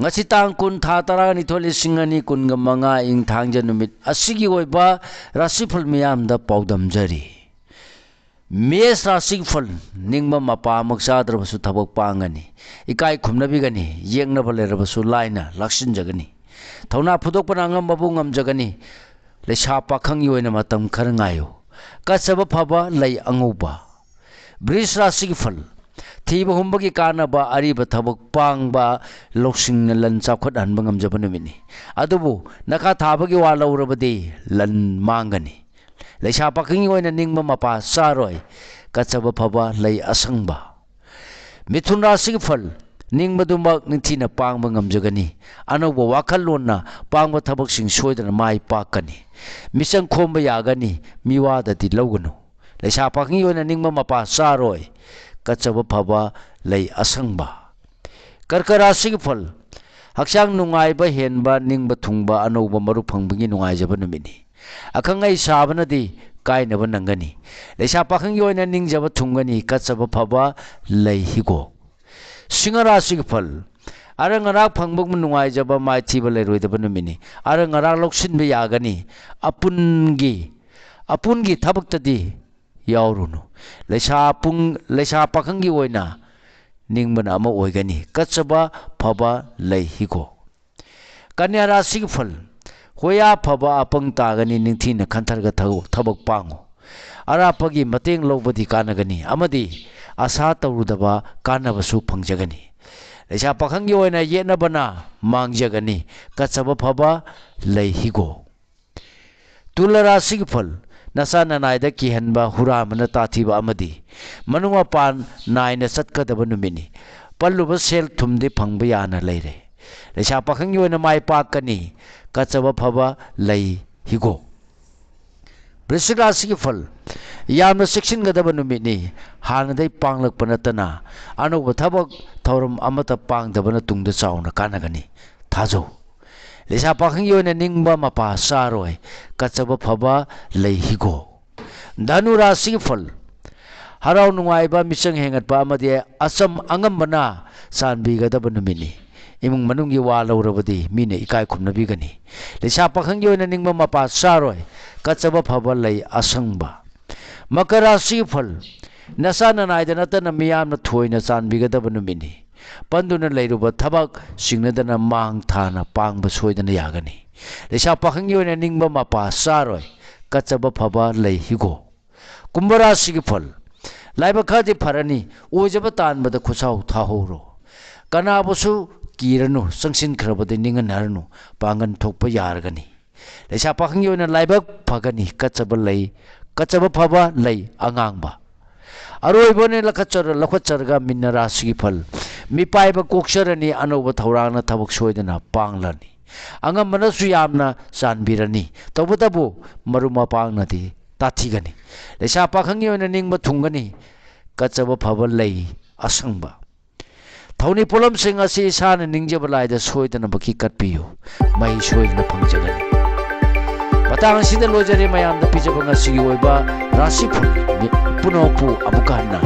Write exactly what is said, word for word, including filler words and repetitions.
ꯉꯁꯤ ꯇꯥꯡ ꯀꯨꯟ, ꯊꯥ ꯇꯔꯥꯅꯤꯊꯣꯏ, ꯂꯤꯁꯤꯡ ꯑꯅꯤ ꯀꯨꯟꯒ ꯃꯉꯥ, ꯏꯪ ꯊꯥꯡꯖ ꯅꯨꯃꯤꯠ ꯑꯁꯤꯒꯤ ꯑꯣꯏꯕ ꯔꯥꯁꯤꯐꯜ ꯃꯤꯌꯥꯝꯗ ꯄꯥꯎꯗꯝꯖꯔꯤ꯫ ꯃꯦꯁ ꯔꯥꯁꯤꯒꯤ ꯐꯜ: ꯅꯤꯡꯕ ꯃꯄꯥꯃꯛ ꯆꯥꯗ꯭ꯔꯕꯁꯨ ꯊꯕꯛ ꯄꯥꯡꯒꯅꯤ꯫ ꯏꯀꯥꯏ ꯈꯨꯝꯅꯕꯤꯒꯅꯤ꯫ ꯌꯦꯛꯅꯕ ꯂꯩꯔꯕꯁꯨ ꯂꯥꯏꯅ ꯂꯥꯛꯁꯤꯟꯖꯒꯅꯤ꯫ ꯊꯧꯅꯥ ꯐꯨꯗꯣꯛꯄꯅ ꯑꯉꯝꯕꯕꯨ ꯉꯝꯖꯒꯅꯤ꯫ ꯂꯩꯁꯥ ꯄꯥꯈꯪꯒꯤ ꯑꯣꯏꯅ ꯃꯇꯝ ꯈꯔ ꯉꯥꯏꯌꯨ꯫ ꯀꯠꯆꯕ ꯐꯕ ꯂꯩ ꯑꯉꯧꯕ꯫ ꯕ꯭ꯔꯤꯖ ꯔꯥꯁꯤꯒꯤ ꯐꯜ: ꯊꯤꯕ ꯍꯨꯝꯕꯒꯤ ꯀꯥꯟꯅꯕ, ꯑꯔꯤꯕ ꯊꯕꯛ ꯄꯥꯡꯕ, ꯂꯧꯁꯤꯡꯅ ꯂꯟ ꯆꯥꯎꯈꯠꯍꯟꯕ ꯉꯝꯖꯕ ꯅꯨꯃꯤꯠꯅꯤ꯫ ꯑꯗꯨꯕꯨ ꯅꯈꯥ ꯊꯥꯕꯒꯤ ꯋꯥ ꯂꯧꯔꯕꯗꯤ ꯂꯟ ꯃꯥꯡꯒꯅꯤ꯫ ꯂꯩꯁꯥ ꯄꯥꯈꯪꯒꯤ ꯑꯣꯏꯅ ꯅꯤꯡꯕ ꯃꯄꯥ ꯆꯥꯔꯣꯏ꯫ ꯀꯠꯆꯕ ꯐꯕ ꯂꯩ ꯑꯁꯪꯕ꯫ ꯃꯤꯊꯨꯟ ꯔꯥꯁꯤꯒꯤ ꯐꯜ: ꯅꯤꯡꯕꯗꯨꯃꯛ ꯅꯤꯡꯊꯤꯅ ꯄꯥꯡꯕ ꯉꯝꯖꯒꯅꯤ꯫ ꯑꯅꯧꯕ ꯋꯥꯈꯜꯂꯣꯟꯅ ꯄꯥꯡꯕ ꯊꯕꯛꯁꯤꯡ ꯁꯣꯏꯗꯅ ꯃꯥꯏ ꯄꯥꯛꯀꯅꯤ꯫ ꯃꯤꯆꯪ ꯈꯣꯝꯕ ꯌꯥꯒꯅꯤ꯫ ꯃꯤꯋꯥꯗꯗꯤ ꯂꯧꯒꯅꯨ꯫ ꯂꯩꯁꯥ ꯄꯥꯈꯪꯒꯤ ꯑꯣꯏꯅ ꯅꯤꯡꯕ ꯃꯄꯥ ꯆꯥꯔꯣꯏ꯫ ꯀꯠꯆꯕ ꯐꯕ ꯂꯩ ꯑꯁꯪꯕ꯫ ꯀꯔꯀ ꯔꯥꯁꯤꯒꯤ ꯐꯜ: ꯍꯛꯆꯥꯡ ꯅꯨꯡꯉꯥꯏꯕ ꯍꯦꯟꯕ, ꯅꯤꯡꯕ ꯊꯨꯡꯕ, ꯑꯅꯧꯕ ꯃꯔꯨꯞ ꯐꯪꯕꯒꯤ ꯅꯨꯡꯉꯥꯏꯖꯕ ꯅꯨꯃꯤꯠꯅꯤ꯫ ꯑꯈꯪ ꯑꯍꯩ ꯁꯥꯕꯅꯗꯤ ꯀꯥꯏꯅꯕ ꯅꯪꯒꯅꯤ꯫ ꯂꯩꯁꯥ ꯄꯥꯈꯪꯒꯤ ꯑꯣꯏꯅ ꯅꯤꯡꯖꯕ ꯊꯨꯡꯒꯅꯤ꯫ ꯀꯠꯆꯕ ꯐꯕ ꯂꯩ ꯍꯤꯒꯣꯛ꯫ ꯁꯤꯡꯍ ꯔꯥꯁꯤꯒꯤ ꯐꯜ: ꯑꯔꯪ ꯑꯔꯥꯛ ꯐꯪꯕ ꯅꯨꯡꯉꯥꯏꯖꯕ, ꯃꯥꯏꯊꯤꯕ ꯂꯩꯔꯣꯏꯗꯕ ꯅꯨꯃꯤꯠꯅꯤ꯫ ꯑꯔꯪ ꯑꯔꯥꯛ ꯂꯧꯁꯤꯟꯕ ꯌꯥꯒꯅꯤ꯫ ꯑꯄꯨꯟꯒꯤ ꯑꯄꯨꯟꯒꯤ ꯊꯕꯛꯇꯗꯤ ꯌꯥꯎꯔꯨꯅꯨ꯫ ꯂꯩꯁꯥ ꯄꯨꯡ-, ꯂꯩꯁꯥ ꯄꯥꯈꯪꯒꯤ ꯑꯣꯏꯅ ꯅꯤꯡꯕꯅ ꯑꯃ ꯑꯣꯏꯒꯅꯤ꯫ ꯀꯠꯆꯕ ꯐꯕ ꯂꯩ ꯍꯤꯒꯣꯛ꯫ ꯀꯟꯌꯥ ꯔꯥꯁꯤꯒꯤ ꯐꯜ: ꯍꯣꯌꯥ ꯐꯕ ꯑꯄꯪ ꯇꯥꯒꯅꯤ, ꯅꯤꯡꯊꯤꯅ ꯈꯟꯊꯔꯒ ꯊꯕꯛ, ꯊꯕꯛ ꯄꯥꯡꯉꯨ꯫ ꯑꯔꯥꯞꯄꯒꯤ ꯃꯇꯦꯡ ꯂꯧꯕꯗꯤ ꯀꯥꯟꯅꯒꯅꯤ ꯑꯃꯗꯤ ꯑꯁꯥ ꯇꯧꯔꯨꯗꯕ ꯀꯥꯟꯅꯕꯁꯨ ꯐꯪꯖꯒꯅꯤ꯫ ꯂꯩꯁꯥ ꯄꯥꯈꯪꯒꯤ ꯑꯣꯏꯅ ꯌꯦꯠꯅꯕꯅ ꯃꯥꯡꯖꯒꯅꯤ꯫ ꯀꯠꯆꯕ ꯐꯕ ꯂꯩ ꯍꯤꯒꯣꯛ꯫ ꯇꯨꯂ ꯔꯥꯁꯤꯒꯤ ꯐꯜ: ꯅꯆꯥ ꯅꯅꯥꯏꯗ ꯀꯤꯍꯟꯕ, ꯍꯨꯔꯥꯟꯕꯅ ꯇꯥꯊꯤꯕ ꯑꯃꯗꯤ ꯃꯅꯨꯡ ꯃꯄꯥꯟ ꯅꯥꯏꯅ ꯆꯠꯀꯗꯕ ꯅꯨꯃꯤꯠꯅꯤ꯫ ꯄꯜꯂꯨꯕ ꯁꯦꯜ ꯊꯨꯝꯗꯤ ꯐꯪꯕ ꯌꯥꯅ ꯂꯩꯔꯦ꯫ ꯂꯩꯁꯥ ꯄꯥꯈꯪꯒꯤ ꯑꯣꯏꯅ ꯃꯥꯏ ꯄꯥꯛꯀꯅꯤ꯫ ꯀꯠꯆꯕ ꯐꯕ ꯂꯩ ꯍꯤꯒꯣꯛ꯫ ꯕ꯭ꯔꯤꯁꯤꯛ ꯔꯥꯁꯤꯒꯤ ꯐꯜ: ꯌꯥꯝꯅ ꯆꯦꯛꯁꯤꯟꯒꯗꯕ ꯅꯨꯃꯤꯠꯅꯤ꯫ ꯍꯥꯟꯅꯗꯩ ꯄꯥꯡꯂꯛꯄ ꯅꯠꯇꯅ ꯑꯅꯧꯕ ꯊꯕꯛ ꯊꯧꯔꯝ ꯑꯃꯠꯇ ꯄꯥꯡꯗꯕꯅ ꯇꯨꯡꯗ ꯆꯥꯎꯅ ꯀꯥꯟꯅꯒꯅꯤ꯫ ꯊꯥꯖꯧ꯫ ꯂꯩꯁꯥ ꯄꯥꯈꯪꯒꯤ ꯑꯣꯏꯅ ꯅꯤꯡꯕ ꯃꯄꯥ ꯆꯥꯔꯣꯏ꯫ ꯀꯠꯆꯕ ꯐꯕ ꯂꯩ ꯍꯤꯒꯣꯛ꯫ ꯙꯅꯨ ꯔꯥꯁꯤꯒꯤ ꯐꯜ: ꯍꯔꯥꯎ ꯅꯨꯡꯉꯥꯏꯕ, ꯃꯤꯆꯪ ꯍꯦꯟꯒꯠꯄ ꯑꯃꯗꯤ ꯑꯆꯝ ꯑꯉꯝꯕꯅ ꯆꯥꯟꯕꯤꯒꯗꯕ ꯅꯨꯃꯤꯠꯅꯤ꯫ ꯏꯃꯨꯡ ꯃꯅꯨꯡꯒꯤ ꯋꯥ ꯂꯧꯔꯕꯗꯤ ꯃꯤꯅ ꯏꯀꯥꯏ ꯈꯨꯝꯅꯕꯤꯒꯅꯤ꯫ ꯂꯩꯁꯥ ꯄꯥꯈꯪꯒꯤ ꯑꯣꯏꯅ ꯅꯤꯡꯕ ꯃꯄꯥ ꯆꯥꯔꯣꯏ꯫ ꯀꯠꯆꯕ ꯐꯕ ꯂꯩ ꯑꯁꯪꯕ꯫ ꯃꯀꯔ ꯔꯥꯁꯤꯒꯤ ꯐꯜ꯫ ꯅꯆꯥ ꯅꯅꯥꯏꯗ ꯅꯠꯇꯅ ꯃꯤꯌꯥꯝꯅ ꯊꯣꯏꯅ ꯆꯥꯟꯕꯤꯒꯗꯕ ꯅꯨꯃꯤꯠꯅꯤ꯫ ꯄꯟꯗꯨꯅ ꯂꯩꯔꯨꯕ ꯊꯕꯛ ꯆꯤꯡꯅꯗꯅ ꯃꯥꯡ ꯊꯥꯅ ꯄꯥꯡꯕ ꯁꯣꯏꯗꯅ ꯌꯥꯒꯅꯤ꯫ ꯂꯩꯁꯥ ꯄꯥꯈꯪꯒꯤ ꯑꯣꯏꯅ ꯅꯤꯡꯕ ꯃꯄꯥ ꯆꯥꯔꯣꯏ꯫ ꯀꯠꯆꯕ ꯐꯕ ꯂꯩ ꯍꯤꯒꯣꯛ꯫ ꯀꯨꯝꯚ ꯔꯥꯁꯤꯒꯤ ꯐꯜ꯫ ꯂꯥꯏꯕꯛ ꯈꯔꯗꯤ ꯐꯔꯅꯤ꯫ ꯑꯣꯏꯖꯕ ꯇꯥꯟꯕꯗ ꯈꯨꯠꯁꯥꯎ ꯊꯥꯍꯧꯔꯣ꯫ ꯀꯅꯥꯕꯨꯁꯨ ꯀꯤꯔꯅꯨ, ꯆꯪꯁꯤꯟꯈ꯭ꯔꯕꯗꯤ ꯅꯤꯡꯍꯟꯅꯔꯅꯨ, ꯄꯥꯡꯒꯟ ꯊꯣꯛꯄ ꯌꯥꯔꯒꯅꯤ꯫ ꯂꯩꯁꯥ ꯄꯥꯈꯪꯒꯤ ꯑꯣꯏꯅ ꯂꯥꯏꯕꯛ ꯐꯒꯅꯤ꯫ ꯀꯠꯆꯕ ꯂꯩ, ꯀꯠꯆꯕ ꯐꯕ ꯂꯩ ꯑꯉꯥꯡꯕ꯫ ꯑꯔꯣꯏꯕ ꯑꯣꯏꯅ ꯂꯧꯈꯠꯆꯔ-, ꯂꯧꯈꯠꯆꯔꯒ ꯃꯤꯟꯅ ꯔꯥꯁꯤꯒꯤ ꯐꯜ꯫ ꯃꯤꯄꯥꯏꯕ ꯀꯣꯛꯆꯔꯅꯤ, ꯑꯅꯧꯕ ꯊꯧꯔꯥꯡꯅ ꯊꯕꯛ ꯁꯣꯏꯗꯅ ꯄꯥꯡꯂꯅꯤ꯫ ꯑꯉꯝꯕꯅꯁꯨ ꯌꯥꯝꯅ ꯆꯥꯟꯕꯤꯔꯅꯤ꯫ ꯇꯧꯕꯇꯕꯨ ꯃꯔꯨꯞ ꯃꯄꯥꯡꯅꯗꯤ ꯇꯥꯊꯤꯒꯅꯤ꯫ ꯂꯩꯁꯥ ꯄꯥꯈꯪꯒꯤ ꯑꯣꯏꯅ ꯅꯤꯡꯕ ꯊꯨꯡꯒꯅꯤ꯫ ꯀꯠꯆꯕ ꯐꯕ ꯂꯩ ꯑꯁꯪꯕ꯫ ꯊꯧꯅꯤ ꯄꯣꯠꯂꯝꯁꯤꯡ ꯑꯁꯤ ꯏꯁꯥꯅ ꯅꯤꯡꯖꯕ ꯂꯥꯏꯗ ꯁꯣꯏꯗꯅꯃꯛꯀꯤ ꯀꯠꯄꯤꯌꯨ꯫ ꯃꯍꯩ ꯁꯣꯏꯗꯅ ꯐꯪꯖꯒꯅꯤ꯫ ꯃꯇꯥꯡ ꯑꯁꯤꯗ ꯂꯣꯏꯖꯔꯦ ꯃꯌꯥꯝꯗ ꯄꯤꯖꯕ ꯉꯁꯤꯒꯤ ꯑꯣꯏꯕ ꯔꯥꯁꯤꯐꯜ ꯄꯨꯝꯅꯃꯛꯄꯨ ꯑꯃꯨꯛꯀ ꯍꯟꯅ